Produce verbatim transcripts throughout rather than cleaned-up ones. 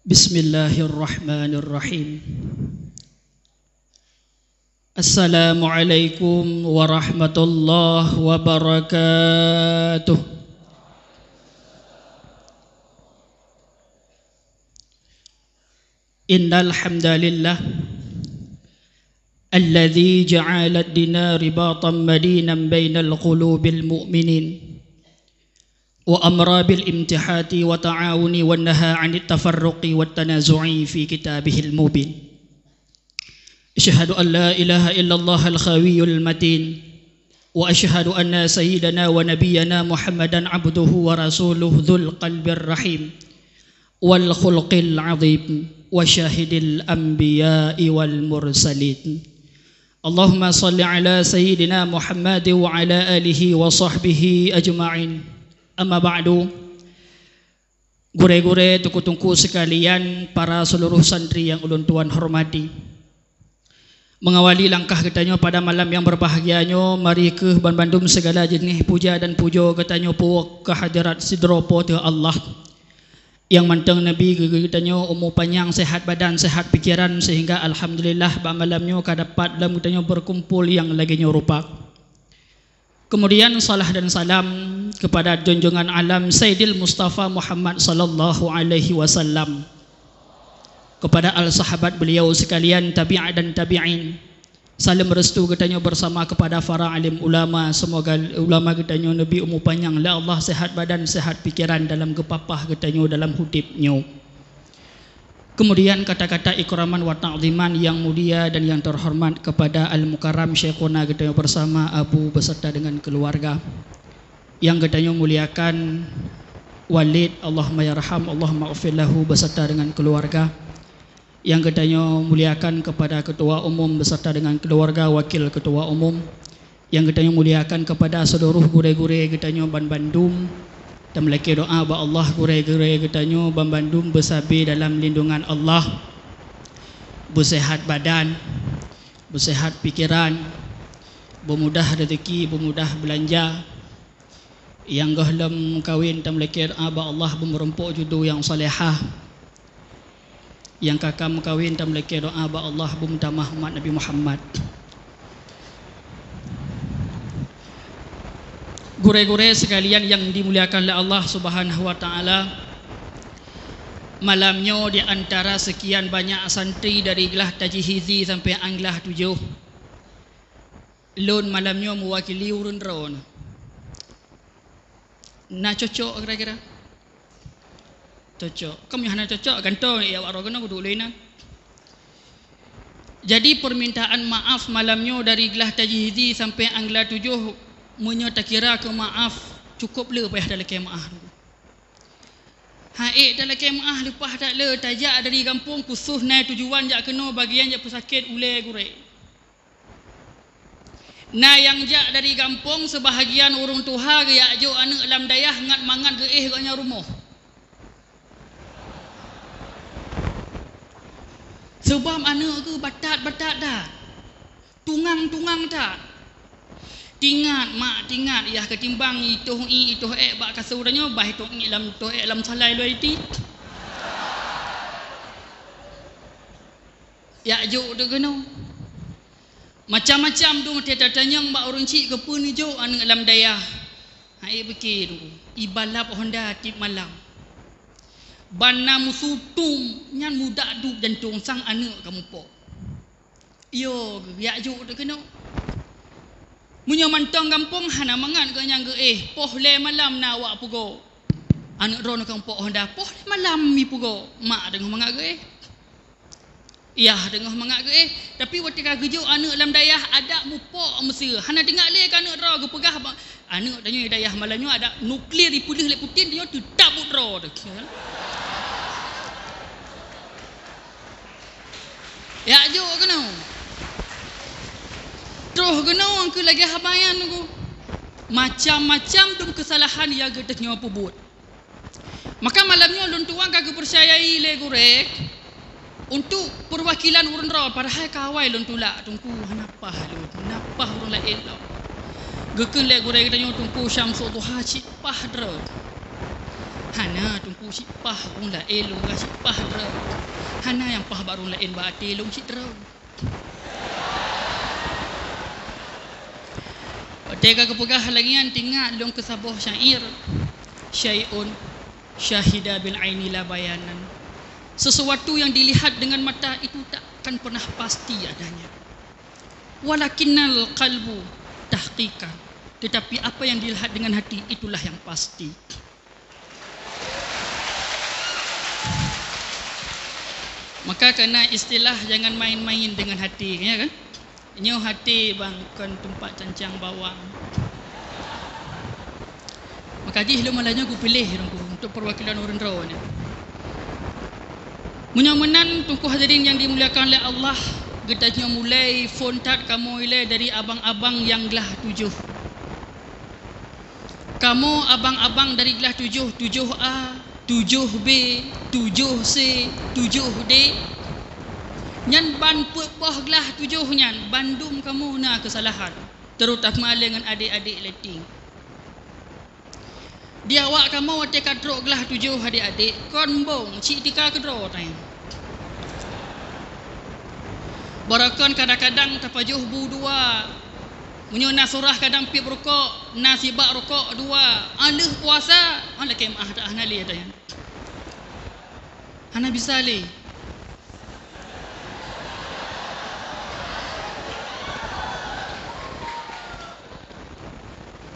Bismillahirrahmanirrahim. Assalamualaikum warahmatullahi wabarakatuh. Innal hamdalillah, alladzi ja'ala ad-dina ribatan madinan bainal qulubil mu'minin, wa amara bil imtihati wa ta'awuni, wa naha 'anit tafarruqi wat tanazu'i fi kitabihil mubin. Asyhadu an la ilaha illallah al-qawiyyul matin, wa asyhadu anna sayyidana wa nabiyyana Muhammadan abduhu wa rasuluh, dzul qalbir rahim, wal khulqil azim, wa syahidil anbiya'i wal mursalin. Allahumma shalli ala sayyidina Muhammad wa ala alihi wa sahbihi ajma'in. Amma ba'du. Gurée-gurée, teungku-teungku sekalian, para seuluruh santri nyang ulôn tuan hormati. Mengawali langkah geutanyoe pada malam nyang beubahgia nyoe, mari kheueh banmandum sigala jeuneh puja dan pujoe geutanyoe puwoe keu hadirat sidroe Po teu Allah. Nyang mantong neubi keu geutanyoe umu panyang, sehat badan, sehat pikeran, sehingga alhamdulillah bak malam nyoe ka dapat lom geutanyoe beukumpul nyang lagée nyoe rupa. Kemudian salah dan salam kepada junjungan alam Saidil Mustafa Muhammad sallallahu alaihi wasallam, kepada al sahabat beliau sekalian, tabi'at dan tabi'in. Saleuem restu geutanyoe bersama kepada para alim ulama. Semoga ulama geutanyoe neubi umu panyang lé Allah, sehat badan, sehat pikeran dalam geupapah geutanyoe dalam udeb nyoe. Kemudian kata-kata ikraman wa ta'ziman yang mulia dan yang terhormat kepada Al-Mukarram Syekhuna geutanyoe bersama Abu beserta dengan keluarga. Yang geutanyoe muliakan Walid, Allahumma yarham, Allahumma ighfir lahu beserta dengan keluarga. Yang geutanyoe muliakan kepada Ketua Umum beserta dengan keluarga, Wakil Ketua Umum. Nyang geutanyoe muliakan kepada seuluruh gurée-gurée geutanyoe banmandum. Tameulakée doá bak Allah, gurée-gurée geutanyoe banmandum beusabe dalam lindungan Allah, beusehat badan, beusehat pikeran, beumudah rezeki, beumudah beulanja. Nyang gohlom kawen tameulakée doá bak Allah, beumeurumpok judoe nyang salehah. Nyang ka ka meukawen tameulakée doá bak Allah, beumeutamah umat Nabi Muhammad. Gurée-gurée sekalian nyang dimuliakan lé Allah Subhanahu wa Taala, malam nyoe di antara sekian banyak santri dari glah tajhizi sampai anglah tujoh, lôn malam nyoe meuwakili ureuëng droeneuh. Na cocok kira-kira? Cocok. Kamoe hana cocok, gantoe ya wak roh keunoe kudu lé inan. Jadi, permintaan maaf malam nyoe dari glah tajhizi sampai angla tujoh, meunyoe takira keu maaf, cukop le payah talakée maaf. Haék talakée maaf leupah that le, tajak dari gampông khusos na tujuan jak keunoe bagian jak peusakét ulée gurée. Na nyang jak dari gampông, seubahagian ureuëng tuha geujak jok aneuëk lam dayah ngat mangat geuéh gobnyan rumoh. Seubab aneuëk geuh batat-batat that, tungang-tungang that. Tingat, mak, tingat, yah ketimbang itoh ié, itoh ék bak kasô tanyoe, bah itoh ié lam, itoh ék lam salai lôn iti. Jak jok teuk keunoe. Macam-macam dum teutatanyong bak ureuëng chik keupeue neujok aneuëk lam dayah. Hai beuke tu, ibalap honda tieb malam. Ban na musu tum nyan mudak duek jantong sang aneuëk ka mupok. Yo, geujak jok teuk keunoe. Meunyoe mantong gampông hana mangat gobnyan geuéh, poh lhée malam na awak pugo. Aneuëk droeneuh ka mupok honda, poh lhée malam mi pugo. Mak teungoh mangat geuéh. Yah teungoh mangat geuéh, tapi watée ka geujok aneuëk lam dayah adak mupok meuseu. Hana teuingat lé keu aneuëk droe geupeugah ba-, aneuëk tanyoe dayah malam nyoe adak nuklir ipeuleueh lé Putin, tanyoe teutab buet droe teuh. Jak jok keunoe. Troh keunoe keu lagée haba nyan ku. Macam-macam dum keusalahan nyang geutanyoe peubuet. Maka malam nyoe lôn tuan ka geupeucayai lé gurée untuk peuwakilan ureuëng droe, padahai ka awai lôn tulak, Teungku, hana paih lôn, na paih ureuëng laén lom. Geukheun lé gurée geutanyoe Teungku Syamsul Duha cit paih droe. Hana, Teungku, cit paih ureuëng laén lôn rasa cit paih droe. Hana nyang paih bak ureuëng laén bak até lôn cit droe. Watée ka geupeugah lagée nyan, teuingat lôn keu saboh syair, "Syai'un syahida bil aini la bayanan." Sesuatu yang dilihat dengan mata itu tak akan pernah pasti adanya. "Walakinnal qalbu tahqiqan." Tetapi apa yang dilihat dengan hati, itulah yang pasti. Maka keunan istilah jangan main-main dengan hati, ya kan? Nyoe hati bang kon teumpat cancang bawang. Maka jih lom malam nyoe geupiléh Teungku untuk perwakilan ureuëng droe nyoe. Meunyoe meunan, Teungku hadirin yang dimuliakan oleh Allah, geutanyoe mulai phon that kamoe ilée dari abang-abang nyang glah tujoh. Kamoe abang-abang dari glah tujoh, tujoh A, tujoh B, tujoh C, tujoh D. Nyan ban peuet boh glah tujoh nyan, bandum kamoe na keusalahan, terutama lé ngon adék-adék letting. Di awak kamoe watée ka trok glah tujoh adék-adék, kon bong cit tika keudroe tanyoe. Barokon kadang-kadang tapajoh bu dua. Meunyoe na surah kadang piep rukok, na sibak rukok dua. Ah, lheueh puasa, ah, lakée meuáh that hana lé tanyoe. Hana bisa lé.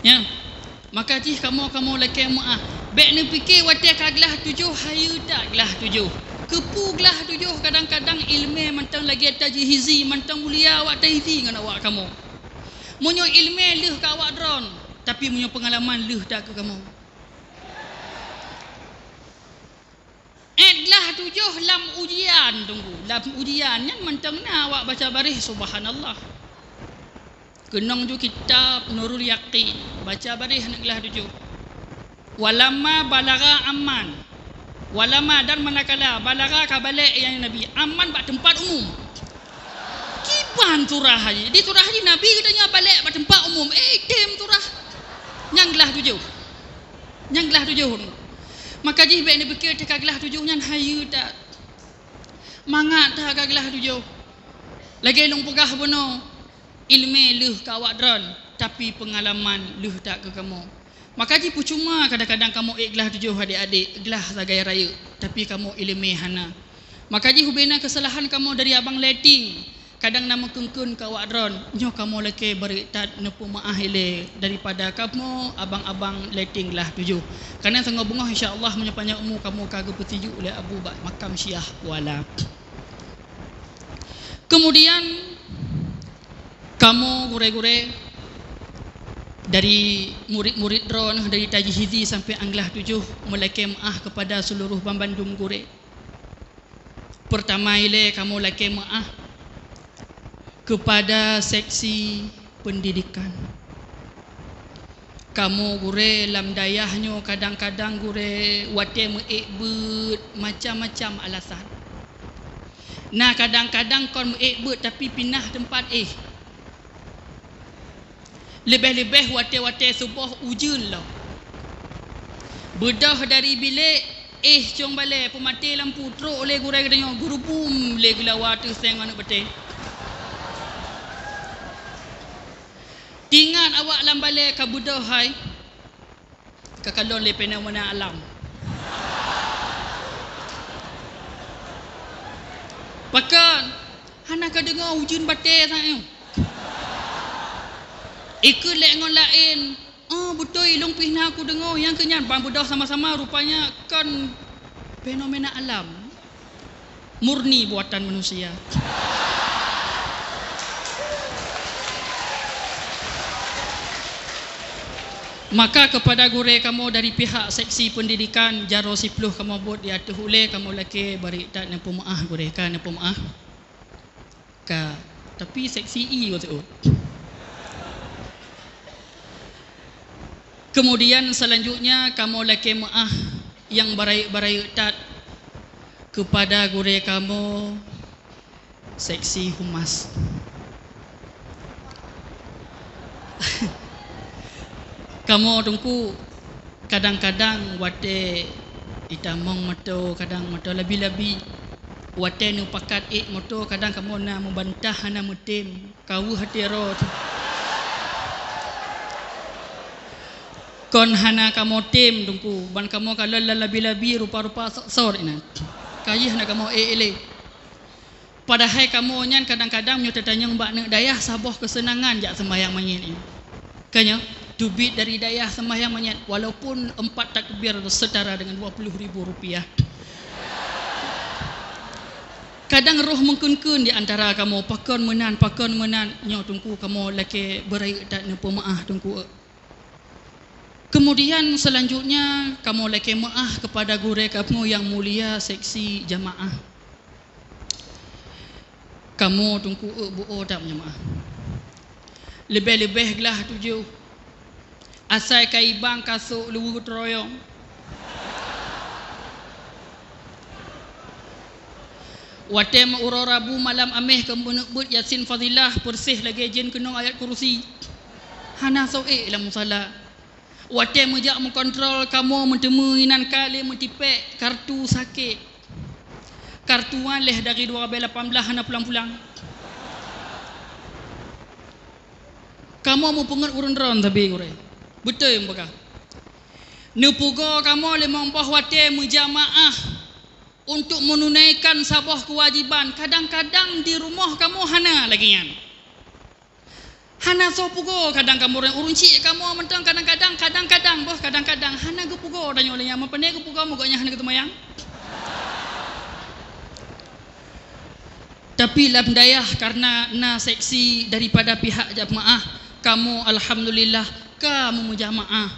Ya, maka jih kamoe, kamoe lakée meuáh. Bék neupike watée ka glah tujoh, hayeue that glah tujoh. Keupeue glah tujoh, kadang-kadang iéleumé mantong lagée tajhizi, mantong mulia awak tajhizi ngon awak kamoe. Meunyoe iéleumé lheueh keu awak droen, tapi meunyoe peungalaman lheueh that keu kamoe. Ék glah tujoh lam ujian, Teungku. Lam ujian nyan mantong na awak baca baréh, subhanallah. Keunong ju kitab Nurul Yaqin, baca baréh aneuk glah tujoh. Walamma balagha Amman. Walamma dan manakala balagha ka balek ya Nabi, Amman bak teumpat umum. Kiban surah haji. Di surah haji Nabi geutanyoe balek bak teumpat umum. Eh, tem surah. Nyang glah tujoh. Nyang glah tujoh. Maka jih bék neupike teuka glah tujoh nyan hayeue that. Mangat that ka glah tujoh. Lagée lôn peugah bunoe, iéleumé lheueh keu awak droen, tapi peungalaman lheueh that keu kamoe. Maka jih peucuma kadang-kadang kamoe ék glah tujoh adék-adék, glah sagai rayeuk, tapi kamoe iéleumé hana. Maka jih ubena keusalahan kamoe dari abang letting. Kadang na meukeuen-keuen keu awak droen, nyoe kamoe lakée bareuek that neupeumeuáh ilée daripada kamoe abang-abang letting glah tujoh. Kareuna singoh beungoh insya Allah meunyoe panyang umu kamoe ka geupeusijuek lé Abu bak makam Syiah Kuala. Kemudian kamoe gurée-gurée dari murit-murit droen dari tajhizi sampai nyang glah tujoh meulakée meuáh kepada seluruh banmandum gurée. Peurtama ilée kamoe lakée meuáh keupada seksi peundidikan. Kamoe gurée lam dayah nyoe kadang-kadang gurée watée meuék beuet macam-macam alasan. Na kadang-kadang kon meuék beuet tapi pinah teumpat éh. Leubeh-leubeh watée-watée suboh ujeuen lom. Beudôh dari bilék, éh cong balée, peumaté lampu, trok lé gurée geutanyoe, geurubum lé geulawa teuh seng aneuk batée. Tingat awak lam balée ka beudôh hai. Ka kalon lé fenomena alam. Pakon? Hana ka deungoe ujeuen batée saát nyoe. Ikheun lé ngon laén, "Oh, beutôi, lôn pih na kudeungoe nyang keu nyan." Ban beudôh sama-sama, rupanya kon fenomena alam. Murni buatan manusia. Maka keupada gurée kamoe dari pihak seksi peundidikan, jaroe siploh kamoe buet di ateueh ulée, kamoe lakée bareuek that neupeumeuáh gurée, ka neupeumeuáh. Ka, tapi seksi i watée. Kemudian selanjutnya kamoe lakée meuáh nyang barayek-barayek that keupada gurée kamoe seksi humas. Kamoe teungku kadang-kadang watée Itamong moto, kadang moto labi-labi. Watée neupakat ék moto, kadang kamoe na meubantah hana meutem. Ka weueh até rot. Kon hana kamoe tem, Teungku, ban kamoe kalon lam labi-labi rupa-rupa sot-sot inan. Ka jih hana kamoe ék lé. Padahai kamoe nyan kadang-kadang meunyoe tatanyong bak aneuk dayah saboh keuseunangan jak seumbahyang manyét nyoe. Ka nyoe, teubiet dari dayah seumbahyang manyét, walaupun empat takbir setara dengan dua puluh ribu rupiah. Kadang roh meukheun-kheun di antara kamoe, pakon meunan, pakon meunan, nyoe Teungku kamoe lakée beurayeuk that neupeumeuáh Teungku. Kemudian selanjutnya, kamoe lakée meuáh kepada gurée kamoe nyang mulia seksi jamaah. Kamoe Teungku ék buoe that jamaah. Leubeh-leubeh glah tujoh. Asai ka ibang kasôk leuweue teuruyong. Watée meu uroe Rabu malam améh keu meuneuk beuet Yasin Fadhilah, peureséh lagée jén keunong ayat kursi. Hana soe ék lam musala. Watée meujak meukontrol, kamoe meuteumé inan ka lé meutipék kartu sakét. Kartu nyan lheueh dari dua ribu lapan belas hana pulang-pulang. Kamoe meupeungeut ureuëng droen sabe gurée. Beutôi meupeugah. Neupugoe kamoe limong boh watée meujamaah untuk meununaikan saboh keuwajiban. Kadang-kadang di rumoh kamoe hana lagée nyan. Hana soe pugoe, kadang kamoe ureuëng chik kamoe mantong, kadang-kadang, kadang-kadang boh, kadang-kadang hana geupugoe tanyoe lé nyan, meupeue geupugoe, meugoe nyan hana geuseumayang. Tapi lam dayah, karena na seksi daripada pihak jamaah, kamoe alhamdulillah ka meujamaah,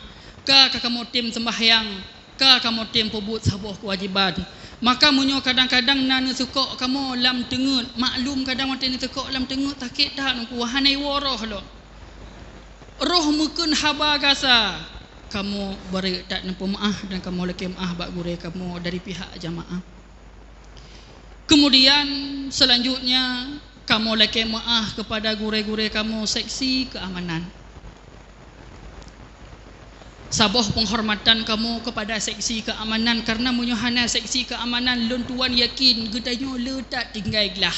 ka, ka kamoe tem seumbahyang, ka kamoe tem peubuet saboh keuwajiban. Maka meunyoe kadang-kadang na neuseukok kamoe lam teungeut, maklum kadang watée neuseukok lam teungeut sakét that Teungku, hana iwoe roh lom. Roh meukheun haba gasa, kamoe beurayeuk that neupeumeuáh dan kamoe lakée meuáh bak gurée kamoe dari pihak jamaah. Kemudian selanjutnya, kamoe lakée meuáh kepada gurée-gurée kamoe seksi keamanan. Saboh penghormatan kamoe kepada seksi keamanan, karena meunyoe hana seksi keamanan, lôn tuan yakin geutanyoe le that tinggai glah.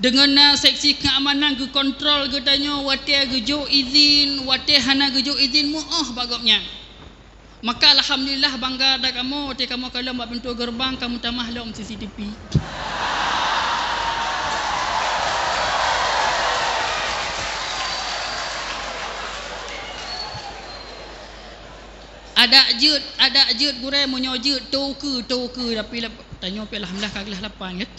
Deungon na seksi keamanan geukontrol geutanyoe watée geujok izin, watée hana geujok izin, meuáh bak gobnyan. Maka alhamdulillah bangga that kamoe, watée kamoe kalon bak pintoe geureubang, ka meutamah lom C C T V. Adak jeuet, adak jeuet gurée, meunyoe jeuet, toh ukeue, toh ukeue, tapi lap-, tanyoe pih alhamdulillah ka glah lapan, kan?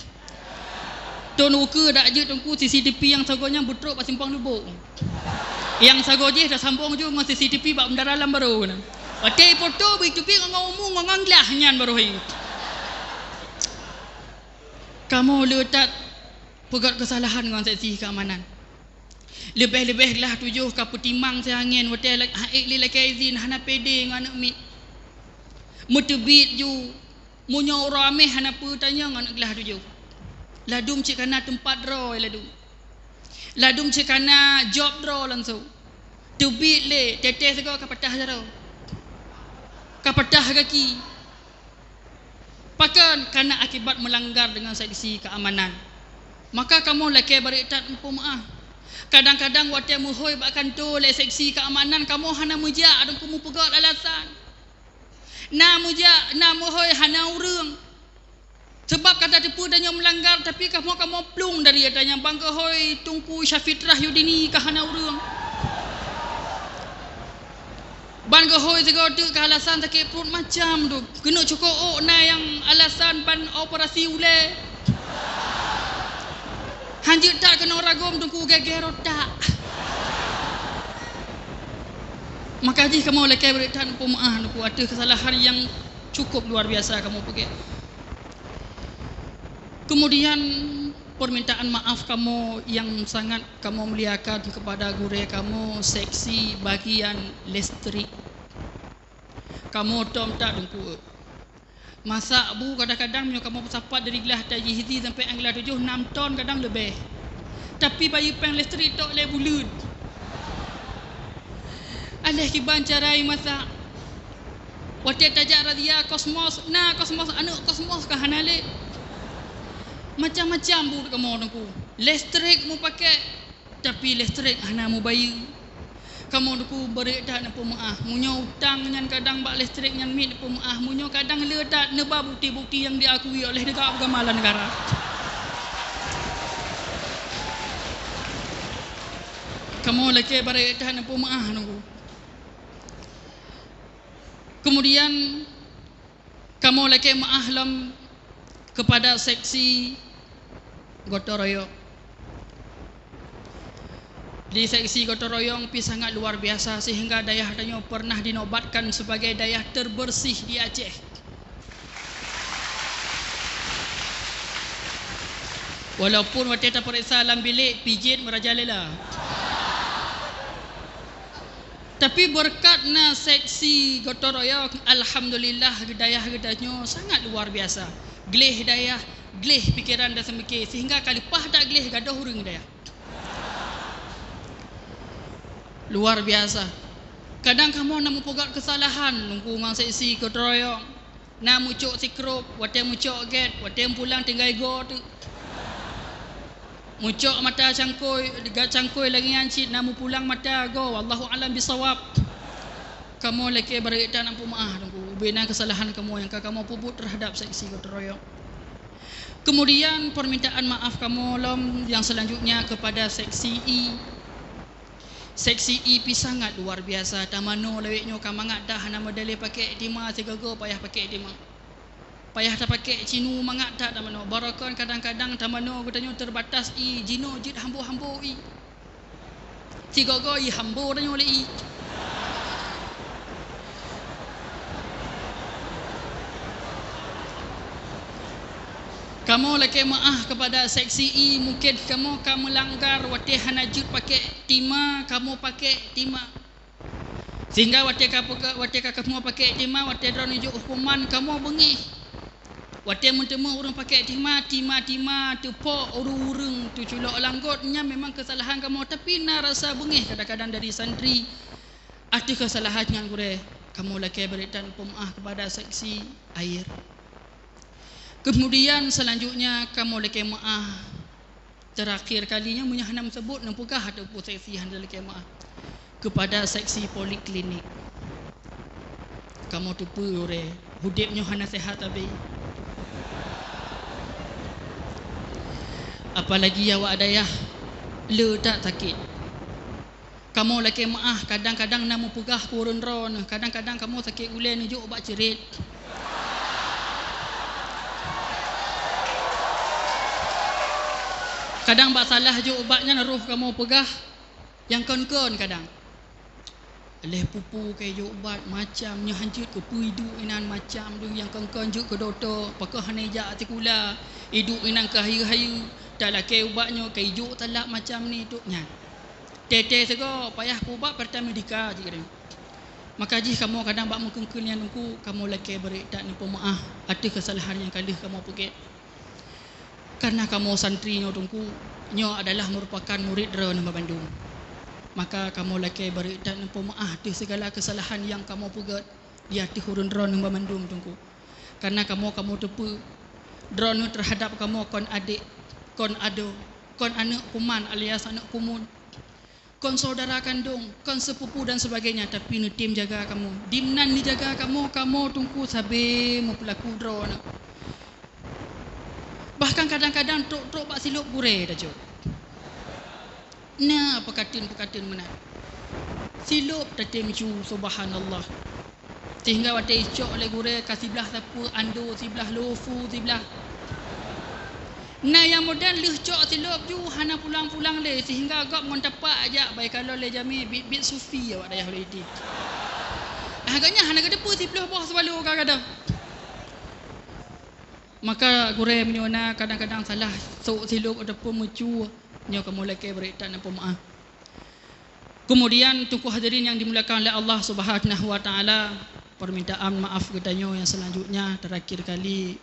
Thon ukeue dak jeuet Teungku, C C T V nyang sagoe nyan beutrok bak Simpang Lubok. Nyang sagoe jih tasambong ju ngon C C T V bak Bendahara Lam Barô na. Watée ifoto beuicupi ngon umu ngon glah nyan barô hai. Kamoe le that peugét keusalahan ngon seksi keamanan. Leubeh-leubeh glah tujoh ka peutimang siangén watée la-, ha ék lé lakée izin hana pede ngon aneuk miet. Meuteubiet ju Meunyoe uroe améh hana peue tanyong aneuk glah tujoh. Ladum cit kana teumpat droe ladum. Ladum cit kana job droe langsong. Teubiet lé, teuntée sigoe ka patah jaroe. Ka patah gaki. Pakon? Kana akibat meulanggar deungon seksi keamanan. Maka kamoe lakée barek that muphom meuáh. Kadang-kadang watée meuhôi bak kantô lé seksi keamanan, kamoe hana meujak, adak kamoe peugét alasan. Na meujak, na meuhôi hana ureuëng. Sabab ka tateupeue tanyoe meulanggar, tapi kamoe, kamoe plueng dari ata nyan, ban geuhôi Teungku Syafitrah Yudini ka hana ureuëng. Ban geuhôi sigoe teuk ka alasan sakét pruet macam tu. Keuneuk cukôp ôk na nyang alasan ban operasi ulée. Hanjeuet that keunong ragom Teungku geugée rotak. Maka jih kamoe lakée barek that muphom meuáh Teungku ateueh keusalahan nyang cukup luar biasa kamoe peugét. Kemudian, permintaan maaf kamoe nyang sangat kamoe muliakan kepada gurée kamoe seksi bagian listrik. Kamoe tom that Teungku. Masak bu kadang-kadang meunyoe kamoe peusapat dari glah tajih zi sampai nyang glah tujoh, enam ton kadang leubeh. Tapi bayeue péng listrik tok lé buleuen. Aléh kiban cara masak. Watée tajak razia kosmos, na kosmos, aneuëk kosmos ka hana lé. Macam-macam buet kamoe Teungku. Listrik mupakée, tapi listrik hana mubayeue. Kamoe Teungku beurék that neupeumeuáh. Meunyoe utang nyan kadang bak listrik nyan miet neupeumeuáh, meunyoe kadang le that neuba bukti-bukti nyang diakui oleh negara agama lam negara. Kamoe lakée beurék that neupeumeuáh Teungku. Kemudian, kamoe lakée meuáh lom keupada seksi gotong royong. Di seksi gotong royong pih sangat luar biasa, sehingga dayah tanyoe pernah dinobatkan sebagai dayah terbersih di Aceh. Walaupun watée tapeuriksa lam bilék, pijét meurajalela. Tapi beureukat na seksi gotong royong, alhamdulillah, dayah geutanyoe sangat luar biasa. Gleh dayah, gleh pikeran dan seumike, sehingga ka leupah that gleh gadôh ureuëng dayah. Luar biasa. Kadang kamoe na meupeugah keusalahan, Teungku, ngon seksi gotong royong. Na meucok sikrop, watée meucok gét, watée meupulang tinggai goe teuk. Meucok mata cangkôi, gat cangkôi lagée nyan cit na meupulang mata goe, wallahu a'lam bissawab. Kamoe lakée beurék that neupeumeuáh Teungku, ubena keusalahan kamoe nyang ka kamoe peubuet teuhadab seksi gotong royong. Kemudian, permintaan maaf kamoe lom nyang selanjutnya keupada seksi I. Seksi I pih sangat luar biasa. Tamanoe lawét nyoe ka mangat that hana meudaleh pakée tima, sigoe-goe payah pakée tima. Payah tapakée cinu mangat that tamanoe. Barokon kadang-kadang tamanoe geutanyoe teubatas I, jinoe jeuet hambo-hambo I. Sigoe-goe I hambo tanyoe lé I. Kamoe lakée meuáh keupada seksi I, mungken kamoe ka meulanggar watée hana jeuet pakée tima, kamoe pakée tima. Sehingga watée ka peuka-, watée ka kamoe pakée tima, watée droeneuh jok huköman, kamoe beungéh. Watée meuteumé ureuëng pakée tima, tima-tima teupok ureuëng-ureuëng teuculok lam got, nyan memang keusalahan kamoe, tapi na rasa beungéh kadang-kadang dari santri. Ateueh keusalahan nyan gurée, kamoe lakée beurék that peumeuáh keupada seksi air. Kemudian selanjutnya kamoe lakée meuáh. Teurakhier kali nyoe meunyoe hana meuseubut, neupeugah ateueh peue seksi hana lakée meuáh. Keupada seksi poliklinik. Kamoe teupeue urée, udeb nyoe hana seuhat sabe. Apalagi awak dayah le that sakét. Kamoe lakée meuáh, kadang-kadang na meupeugah keu ureuëng droeneuh, kadang-kadang kamoe sakét ulée neujok ubat ceuret. Kadang bak salah jok ubat nyan roh kamoe peugah nyang kon-kon kadang. Lheueh pupu keu jok ubat macam nyoe han jeuet keupeue iduek inan macam deuh nyang kon-kon jeuet keu dokto, pakon hana ijak sikula, iduek inan keu hayeue-hayeue, talakée ubat nyoe ka ijok talak macam ni tu nyan. Tée-tée sigoe payah keu ubat Pertamedika jih kadang. Maka jih kamoe kadang bak meukeuen-keuen nyan Teungku, kamoe lakée beurék that neupeumeuáh ateueh keusalahan nyang ka lheueh kamoe peugét. Kareuna kamoe santri nyoe Teungku, nyoe adalah meurupakan murit droeneuh bandum. Maka kamoe lakée beurék that neupeumeuáh ateueh sigala keusalahan nyang kamoe peugét di ateueh ureuëng droeneuh bandum Teungku. Kareuna kamoe, kamoe teupeue droeneuh teuhadab kamoe kon adék, kon adoe, kon aneuëk kuman alias aneuëk kumuen. Kon saudara kandong, kon sepupu dan sebagainya, tapi neutem jaga kamoe. Dimnan neujaga kamoe, kamoe Teungku sabe meupeulaku droeneuh. Bahkan kadang-kadang trok-trok bak silop gurée tacok. Na peukateun-peukateun meunan. Silop tatem cu, subhanallah. Sehingga watée icok lé gurée ka siblah sapeue ando, siblah lufu, siblah. Na nyang modern lheueh cok silop ju hana pulang-pulang lé, sehingga gob ngon tapak jak bai kalon lé jamé biet-biet sufi awak dayah Ulèe Iti. Ah, gobnyan hana geuteupeue siploh boh swallow ka gadôh. Maka gurée meunyoe na kadang-kadang salah sok silop ataupun meucue, nyoe kamoe lakée beurék that neupeumeuáh. Kemudian, Teungku hadirin yang dimuliakan oleh Allah Subhanahu wa Taala, permintaan maaf geutanyoe yang selanjutnya, terakhir kali,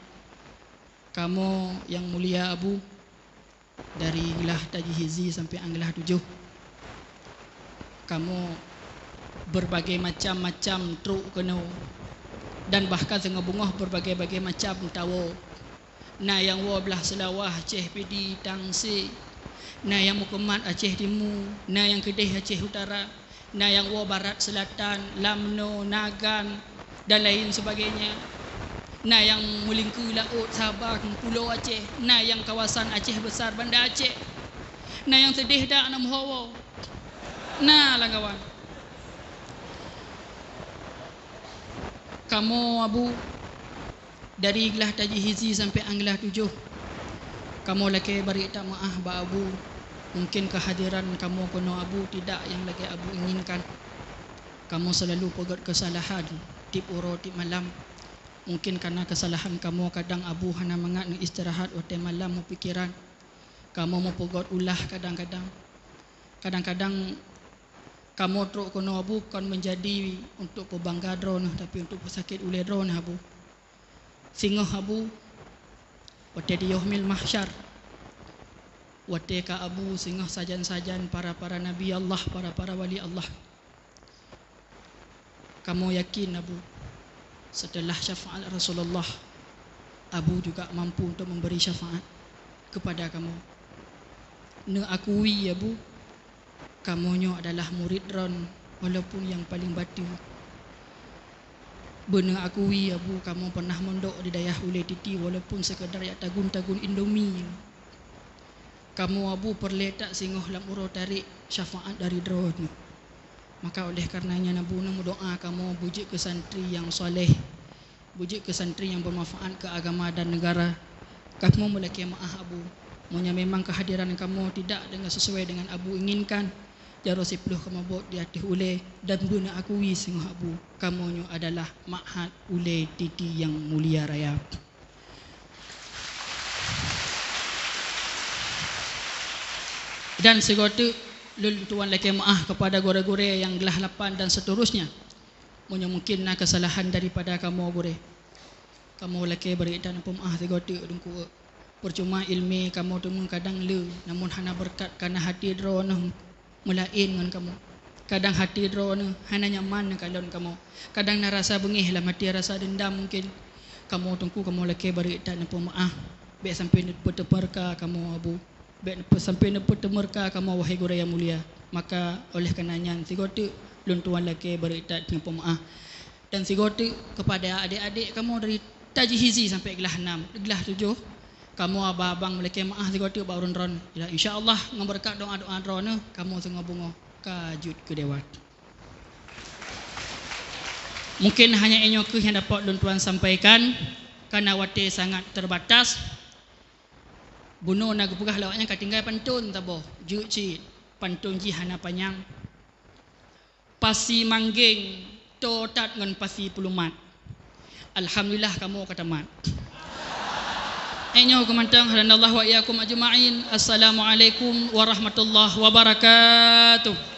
kamoe yang mulia Abu, dari glah tajihizi sampai an glah tujoh, kamoe berbagai macam-macam trok keunoe. dan bahkan singoh beungoh berbagai-bagai macam tawoe. Na nyang woe blah Seulawah, Aceh Pidie, Tangse. Na nyang meukeumad Aceh Timu, na nyang keudeh Aceh Utara, na nyang woe barat selatan, Lamno, Nagan, dan lain sebagainya. Na nyang meulingkue laôt, Sabang, Pulo Aceh, na nyang kawasan Aceh Besar, Banda Aceh. Na nyang seudeh dak na meuho woe. Na lam kawan. Kamoe Abu, dari glah taji hizi sampai an glah tujoh, kamoe lakée bari tameu'ah bak Abu. Mungkin kehadiran kamoe keunoe Abu tidak nyang lagée Abu inginkan. Kamoe seulalu peugét keusalahan tieb uroe tieb malam. Mungkin kareuna keusalahan kamoe kadang Abu hana mangat neuistirahat watée malam meupikeran. Kamoe meupeugét ulah kadang-kadang. Kadang-kadang kamoe trok keunoe Abu kon meunjadi untuk peubangga droeneuh, tapi untuk peusakét ulée droeneuh Abu. Singoh Abu, watée di Yaumil Mahsyar, watée ka Abu singoh sajan-sajan para-para nabi Allah, para-para wali Allah. Kamoe yakin Abu, setelah syafaat Rasulullah, Abu juga mampu untuk memberi syafaat kepada kamoe. Neuakui Abu, kamoe nyoe adalah murid droen, walaupun nyang paleng bateue. Beuneuakui Abu, kamoe pernah mondok di dayah Ulée Titi, walaupun sekedar jak tagun-tagun Indomie. Kamoe Abu peureulée that singoh lam uroe tarek syafaat dari droeneuh. Maka oleh kareuna nyan Abu neumeudoá kamoe beujeuet keu santri nyang saleh, beujeuet keu santri nyang beumanfaat keu agama dan neugara. Kamoe meulakée meu'ah Abu, meunyoe memang keuhadiran kamoe tidak deungon sesuai deungon Abu inginkan, jaroe siploh kamoe bot di ateueh ulée dan beuneuakui singoh Abu, kamoe nyoe adalah Ma'had Ulée Titi nyang mulia raya. Dan sigoe teuk lôn tuan lakée meu'ah kepada gurée-gurée nyang glah lapan dan seterusnya. Meunyoe mungkin na keusalahan daripada kamoe gurée, kamoe lakée bari that neupeumaah sigoe teuk Teungku. Peucuma iéleumé kamoe teumé kadang le, namun hana beureukat kareuna hati droeneuh meulaén ngon kamoe. Kadang hati droeneuh hana nyaman neukalon kamoe. Kadang na rasa beungéh lam hati, rasa deundam mungken. Kamoe Teungku, kamoe lakée bari that neupeumaah. Bék sampoe neupeuteumurka kamoe Abu. Bék neupeu-, sampoe neupeuteumurka kamoe, wahai gurée nyang mulia. Maka oleh kareuna nyan sigoe teuk lôn tuan lakée bari that neupeumaah. Dan sigoe teuk keupada adék-adék kamoe dari taji hizi sampoe glah nam, glah tujoh, kamoe abang-abang meulakée meu'ah sigoe teuk bak ureuëng droen. Insya Allah ngon beureukat doá-doá droeneuh kamoe singoh beungoh ka jeuet keu dewan. Mungken hanya inyoe kheueh nyang dapat lôn tuan sampaikan, kareuna watée sangat terbatas. Bunoe na geupeugah lé awaknyan ka tinggai pantôn saboh, jeuet cit, pantôn jih hana panyang. Pasi Manggeng toe that ngon Pasi Peulumat. Alhamdulillah kamoe ka tamat. Nyoe keuh mantong, hadanallahu wa iyyakum ajma'in. Assalamualaikum warahmatullahi wabarakatuh.